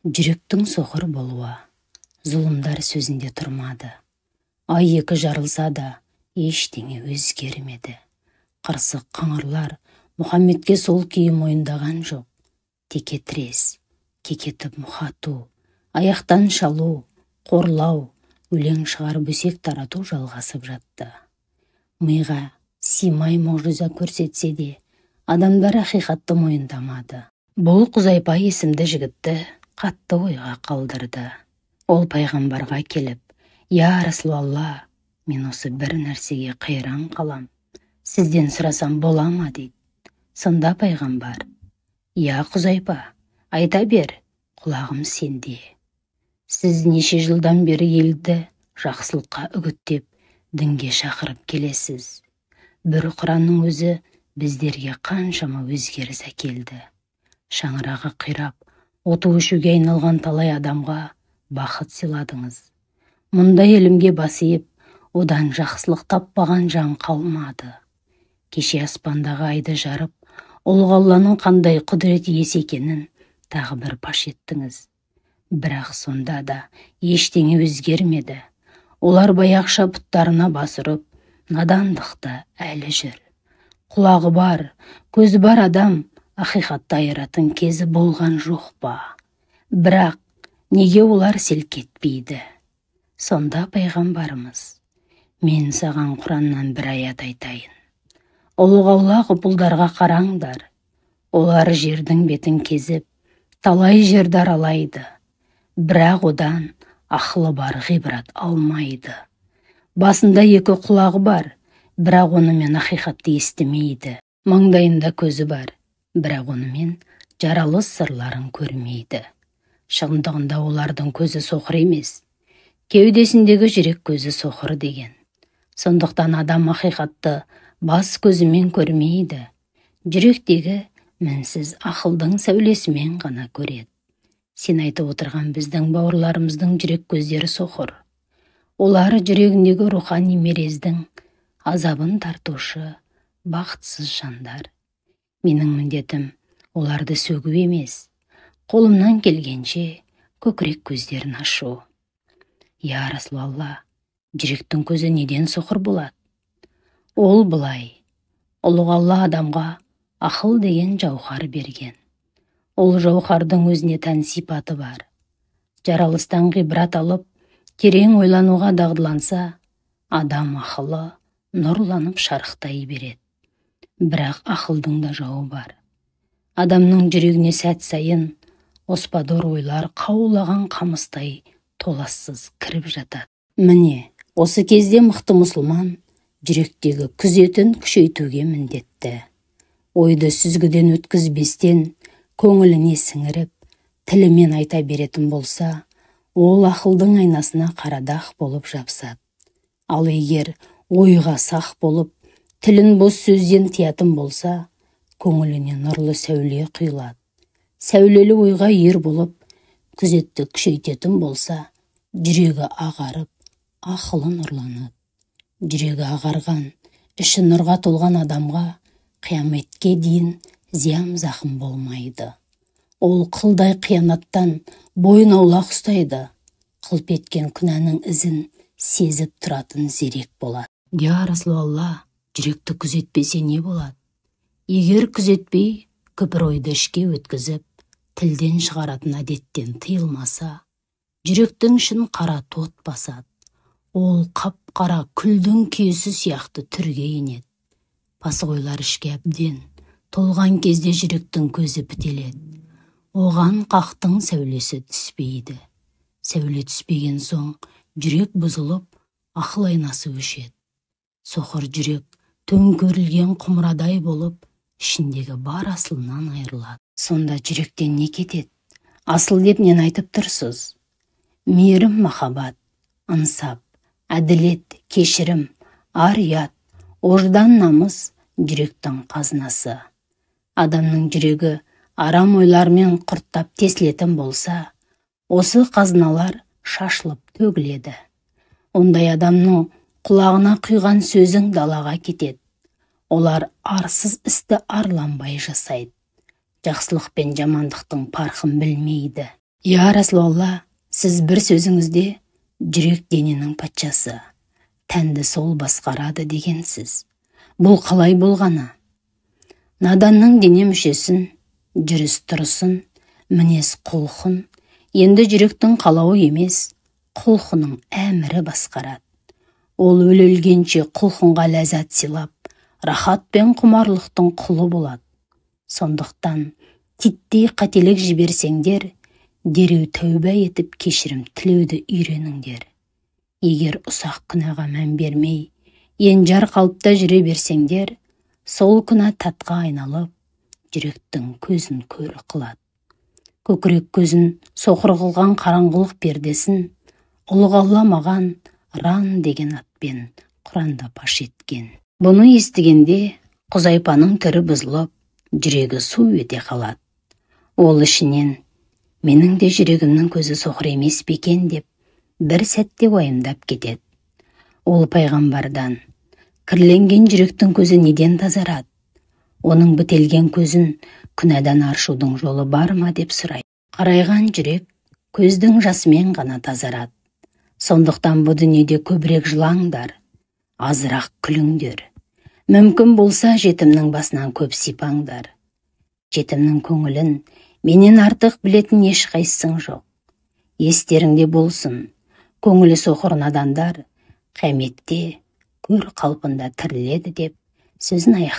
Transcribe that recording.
Жүректің соқыр болуы, зұлымдар сөзінде тұрмады. Ай екі жарылса да, ештеңе өзгермеді. Қырсық қаңырлар Мұхаммедке сол күйі мойындаған жоқ. Текетірес, кекетіп мұхату, аяқтан шалу, қорлау, өлең шығарып өсек тарату жалғасып жатты. Миға симай мұғжиза көрсетсе де, адамдар ақиқатты мойындамады. Бұл Құзайпа есімді жігітті қатты ойға қалдырды. Ол пайғамбарға келіп, «Я Расулалла, мен осы бір нәрсеге қайран қалам. Сізден сұрасам бола ма?» дейді. Сонда пайғамбар, «Я Құзайпа, айта бер, құлағым сенде. Сіз неше жылдан бері елді жақсылыққа үгіттеп, дінге шақырып келесіз. Бір Құранның өзі біздерге қаншама өзгеріс әкелді. Шаңырағы қирап, оты өшуге айналған талай адамға бақыт сыйладыңыз. Мұндай ілімге бас иіп, одан жақсылық таппаған жан қалмады. Кеше аспандағы айды жарып, ұлық Алланың қандай құдірет иесі екенін тағы бір паш еттіңіз. Бірақ сонда да ештеңе өзгермеді. Олар баяғыша бұттарына бас ұрып, надандықта әлі жүр. Құлағы бар, көзі бар адам ақиқатты айыратын кезі болған жоқ па? Бірақ неге олар селк етпейді? Сонда пайғамбарымыз, мен саған Құраннан бір аят айтайын. Ұлық Алла ғұпылдарға қараңдар. Олар жердің бетін кезіп, талай жерді аралайды. Бірақ одан ақылы бар ғибрат алмайды. Басында екі құлағы бар, бірақ онымен ақиқатты естімейді. Маңдайында көзі бар, бірақ онымен жаралыс сырларын көрмейді. Шындығында олардың көзі соқыр емес, кеудесіндегі жүрек көзі соқыр деген. Сондықтан адам ақиқатты бас көзімен көрмейді, жүректегі мінсіз ақылдың сәулесімен ғана көреді. Сен айтып отырған біздің бауырларымыздың жүрек көздері соқыр. Олар жүрегіндегі рухани мерездің азабын тартушы бақытсыз жандар. Менің міндетім оларды сөгу емес, қолымнан келгенше көкірек көздерін ашу. Я Расулалла, жүректің көзі неден соқыр болады? Ол былай, ұлық Алла адамға ақыл деген жауһар берген. Ол жауһардың өзіне тән сипаты бар. Жаралыстан ғибрат алып, терең ойлануға дағдыланса, адам ақылы нұрланып шарықтай береді. Бірақ ақылдың да жауы бар. Адамның жүрегіне сәт сайын оспадор ойлар қаулаған қамыстай толассыз кіріп жатады. Міне, осы кезде мықты мұсылман жүректегі күзетін күшейтуге міндетті. Ойды сүзгіден өткізбестен көңіліне сіңіріп, тілімен айта беретін болса, ол ақылдың айнасына қарадақ болып жабысады. Ал егер ойға сақ болып, тілін бос сөзден тиятын болса, көңіліне нұрлы сәуле құйылады. Сәулелі ойға ер болып, күзетті күшейтетін болса, жүрегі ағарып, ақылы нұрланады. Жүрегі ағарған, іші нұрға толған адамға қияметке дейін зиян зақым болмайды. Ол қылдай қиянаттан бойын аулақ ұстайды. Қылп еткен күнәнің ізін сезіп тұратын зерек болады. Я Расулалла, жүректі күзетпесе не болады? Егер күзетпей, күпір ойды ішке өткізіп, тілден шығаратын әдеттен тыйылмаса, жүректің ішін қара тот басады. Ол қап-қара күлдің күйесі сияқты түрге енеді. Пасық ойлар ішке әбден толған кезде жүректің көзі бітеледі. Оған қақтың сәулесі түспейді. Сәуле түспеген соң жүрек бұзылып, ақыл айнасы өшеді. Соқыр жүрек төңкерілген құмырадай болып, ішіндегі бар асылынан айырылады. Сонда жүректен не кетеді? Асыл деп нені айтып тұрсыз? Мейірім, махаббат, ынсап, әділет, кешірім, ар-ұят, ождан, намыс жүректің қазынасы. Адамның жүрегі арам ойлармен құрттап тесілетін болса, осы қазыналар шашылып төгіледі. Ондай адамның құлағына құйған сөзің далаға кетеді. Олар арсыз істі арланбай жасайды. Жақсылық пен жамандықтың парқын білмейді. Я Расулалла, сіз бір сөзіңізде жүрек дененің патшасы, тәнді сол басқарады дегенсіз. Бұл қалай болғаны? Наданның дене мүшесін, жүріс-тұрысын, мінез құлқын, енді жүректің қалауы емес, құлқының әмірі басқарады. Ол өле-өлгенше құлқынға ләззат сыйлап, рахат пен құмарлықтың құлы болады. Сондықтан титтей қателік жіберсеңдер, дереу тәуба етіп кешірім тілеуді үйреніңдер. Егер ұсақ күнәға мән бермей, енжар қалыпта жүре берсеңдер, сол күнә татқа айналып, жүректің көзін көр қылады. Көкірек көзін соқыр қылған қараңғылық пердесін ұлық Алла маған Ран деген атпен Құранда паш еткен. Бұны естігенде Құзайпаның түрі бұзылып, жүрегі су ете қалады. Ол ішінен, менің де жүрегімнің көзі соқыр емес пе екен деп бір сәтте уайымдап кетеді. Ол пайғамбардан, кірленген жүректің көзі неден тазарады? Оның бітелген көзін күнәдан аршудың жолы бар ма деп сұрайды. Қарайған жүрек көздің жасымен ғана тазарады. Сондықтан бұ дүниеде көбірек жылаңдар, азырақ күліңдер. Мүмкін болса жетімнің басынан көп сипаңдар. Жетімнің көңілін менен артық білетін ешқайсың жоқ. Естеріңде болсын, көңілі соқыр надандар қияметте көр қалпында тіріледі деп сөзін аяқтады.